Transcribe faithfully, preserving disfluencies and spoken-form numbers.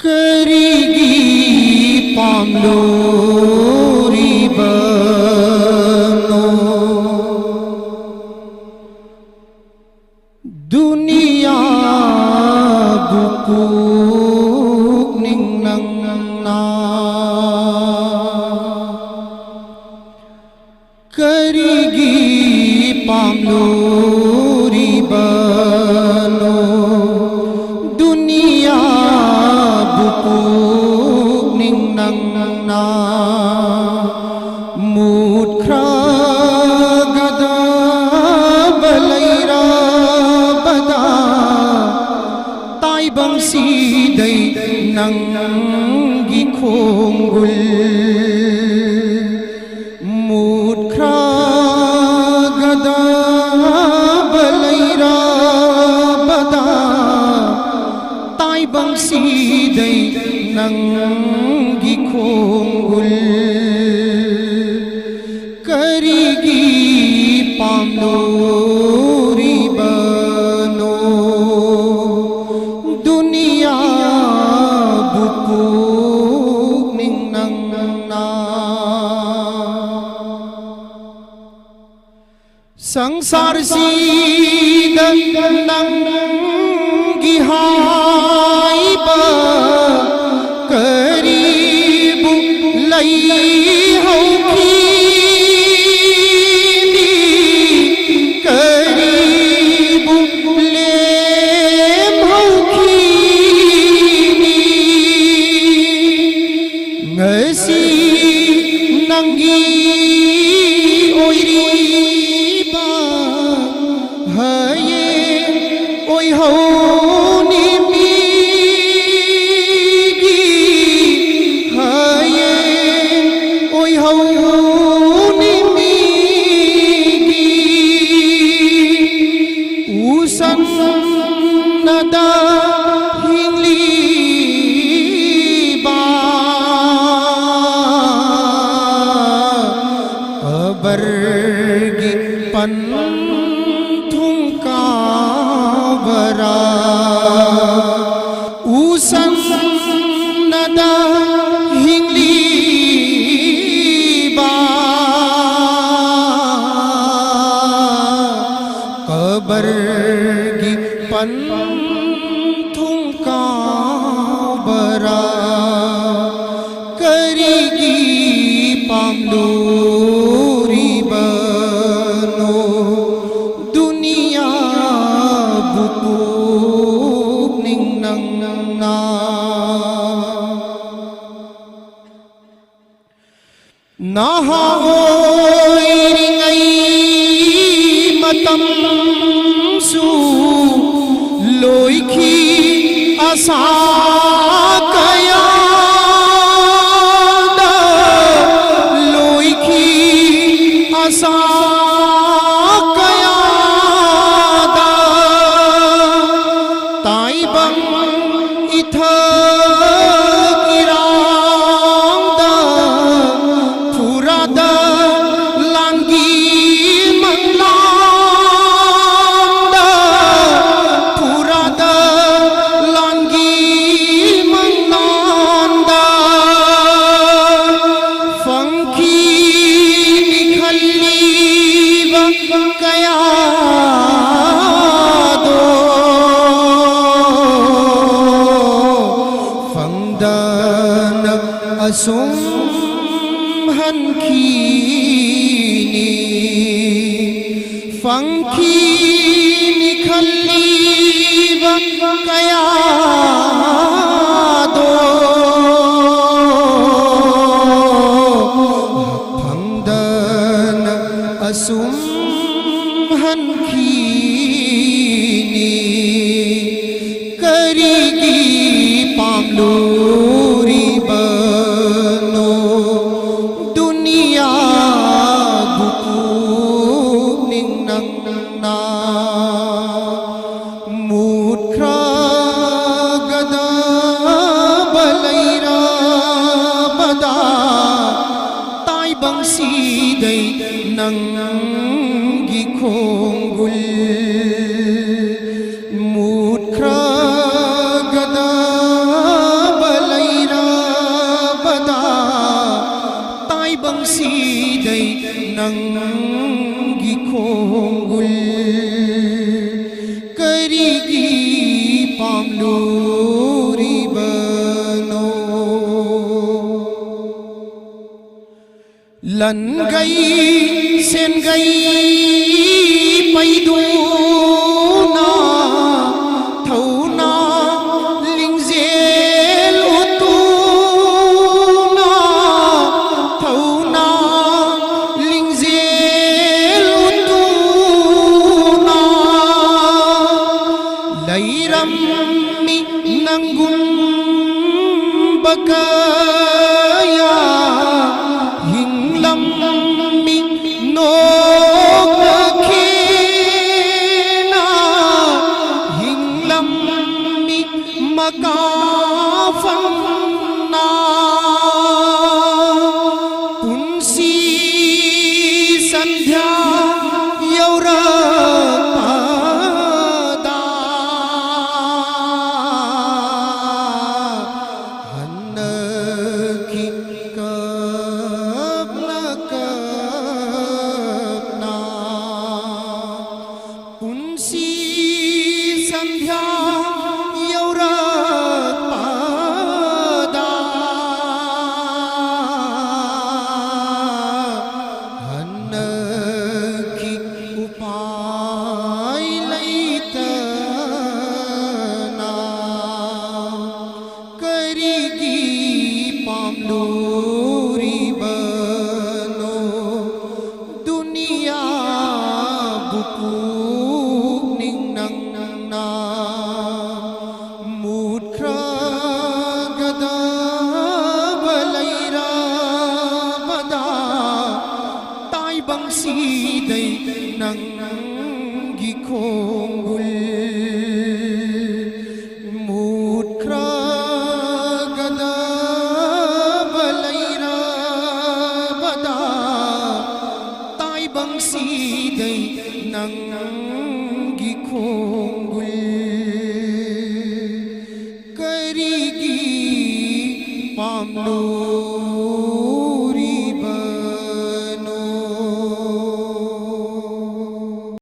ꯀꯔꯤꯒꯤ ꯄꯥꯝꯂꯨꯔꯤꯕꯅꯣ? ꯗꯨꯅꯤꯌꯥꯕꯨ ꯄꯨꯛꯅꯤꯡ ꯅꯪꯅ ꯀꯔꯤꯒꯤ ꯄꯥꯝꯂꯨꯔꯤꯕꯅꯣ? ꯗꯨꯅꯤꯌꯥꯕꯨ ꯄꯨꯛꯅꯤꯡ ꯅꯪꯅ ꯃꯨꯠꯈ꯭ꯔꯒꯗꯕ ꯂꯩꯔꯕꯗ, ꯇꯥꯏꯕꯪꯁꯤꯗꯩ ꯅꯪꯒꯤ ꯈꯣꯡꯒꯨꯜ ꯃꯨꯠꯈ꯭ꯔꯒꯗꯕ ꯂꯩꯔꯕꯗ, ꯇꯥꯏꯕꯪꯁꯤꯗꯩ ꯅꯪꯒꯤ ꯈꯣꯡꯒꯨꯜ ꯀꯔꯤꯒꯤ ꯄꯥꯝꯂꯨꯔꯤꯕꯅꯣ? ꯗꯨꯅꯤꯌꯥꯕꯨ ꯄꯨꯛꯅꯤꯡ ꯅꯪꯅ ꯁꯪꯁꯥꯔꯁꯤꯗ ꯅꯪꯒꯤ ꯍꯥꯏꯕ ꯀꯔꯤꯕꯨ ꯂꯩꯍꯧꯈꯤꯅꯤ? ꯀꯔꯤꯕꯨ ꯂꯦꯝꯍꯧꯈꯤꯅꯤ? ꯉꯁꯤ ꯅꯪꯒꯤ ꯑꯣꯏꯔꯤꯕ ꯍꯌꯦꯡ ꯑꯣꯏꯍꯧꯅꯤ ꯃꯤꯒꯤ꯫ ꯍꯌꯦꯡ ꯅꯍꯥ ꯑꯣꯏꯔꯤꯉꯩ ꯃꯇꯝꯁꯨ ꯂꯣꯏꯈꯤ ꯑꯁꯥ ꯀꯌꯥꯗ, ꯂꯣꯏꯈꯤ ꯑꯁꯥ ꯀꯌꯥꯗ꯫ ꯇꯥꯏꯕꯪ ꯏꯊꯛ ꯏꯔꯥꯡꯗ ꯐꯨꯔꯥꯗ ꯂꯥꯟꯒꯤ ꯃꯪꯂꯥꯟꯗ, ꯐꯨꯔꯥꯗ ꯂꯥꯟꯒꯤ ꯃꯪꯂꯥꯟꯗ ꯐꯪꯈꯤꯅꯤ ꯈꯜꯂꯤꯕ ꯀꯌꯥꯗꯣ ꯐꯪꯗꯅ ꯑꯁꯨꯝ ꯍꯟꯈꯤꯅꯤ꯫ ꯐꯪꯈꯤꯅꯤ ꯈꯜꯂꯤꯕ ꯀꯌꯥꯗꯣ ꯐꯪꯗꯅ ꯑꯁꯨꯝ ꯍꯟꯈꯤꯅꯤ꯫ ꯀꯔꯤꯒꯤ ꯄꯥꯝꯂꯨꯔꯤꯕꯅꯣ ꯗꯨꯅꯤꯌꯥꯕꯨ ꯄꯨꯛꯅꯤꯡ ꯅꯪꯅ? ꯃꯨꯠꯈ꯭ꯔꯒꯗꯕ ꯂꯩꯔꯕꯗ ꯇꯥꯏꯕꯪꯁꯤꯗꯩ ꯅꯪꯒꯤ ꯈꯣꯡꯒꯨꯜ ꯃꯨꯠꯈ꯭ꯔꯒꯗꯕ ꯂꯩꯔꯕꯗ ꯇꯥꯏꯕꯪꯁꯤꯗꯩ ꯅꯪꯒꯤ ꯈꯣꯡꯒꯨꯜ ꯀꯔꯤꯒꯤ ꯄꯥꯝꯂꯨꯔꯤꯕꯅꯣ? ꯂꯟꯒꯩ ꯁꯦꯟꯒꯩ ꯄꯩꯗꯨꯅ ꯊꯧꯅꯥ ꯂꯤꯡꯖꯦꯜ ꯀꯌꯥ ꯍꯤꯡꯂꯝꯃꯤ ꯅꯣꯛꯅꯈꯤꯅ ꯍꯤꯡꯂꯝꯃꯤ ꯃꯀꯥ ꯐꯪꯅ ꯄꯨꯟꯁꯤ ꯁꯟꯙ꯭ꯌꯥ ꯌꯧꯔꯛꯄꯗ ꯍꯟꯅꯈꯤ ꯀꯞꯅ ꯀꯞꯅ ꯄꯨꯟꯁꯤ ꯁꯟꯙ꯭ꯌꯥ ꯌꯧꯔꯛꯄꯗ ꯍꯟꯅꯈꯤ ꯎꯄꯥꯏ ꯂꯩꯇꯅ ꯀꯔꯤꯒꯤ ꯄꯥꯝꯂꯨꯔꯤꯕꯅꯣ ꯗꯨꯅꯤꯌꯥꯕꯨ ꯄꯨꯛꯅꯤꯡ ꯅꯪꯅ ꯃꯨꯠꯈ꯭ꯔꯒꯗꯕ ꯂꯩꯔꯕꯗ ꯇꯥꯏꯕꯪꯁꯤꯗꯩ ꯅꯪꯒꯤ ꯈꯣꯡꯒꯨꯜ ꯃꯨꯠꯈ꯭ꯔꯒꯗꯕ ꯂꯩꯔꯕꯗ ꯇꯥꯏꯕꯪꯁꯤꯗꯩ ꯅꯪꯒꯤ ꯈꯣꯡꯒꯨꯜ ꯀꯔꯤꯒꯤ ꯄꯥꯝꯂꯨ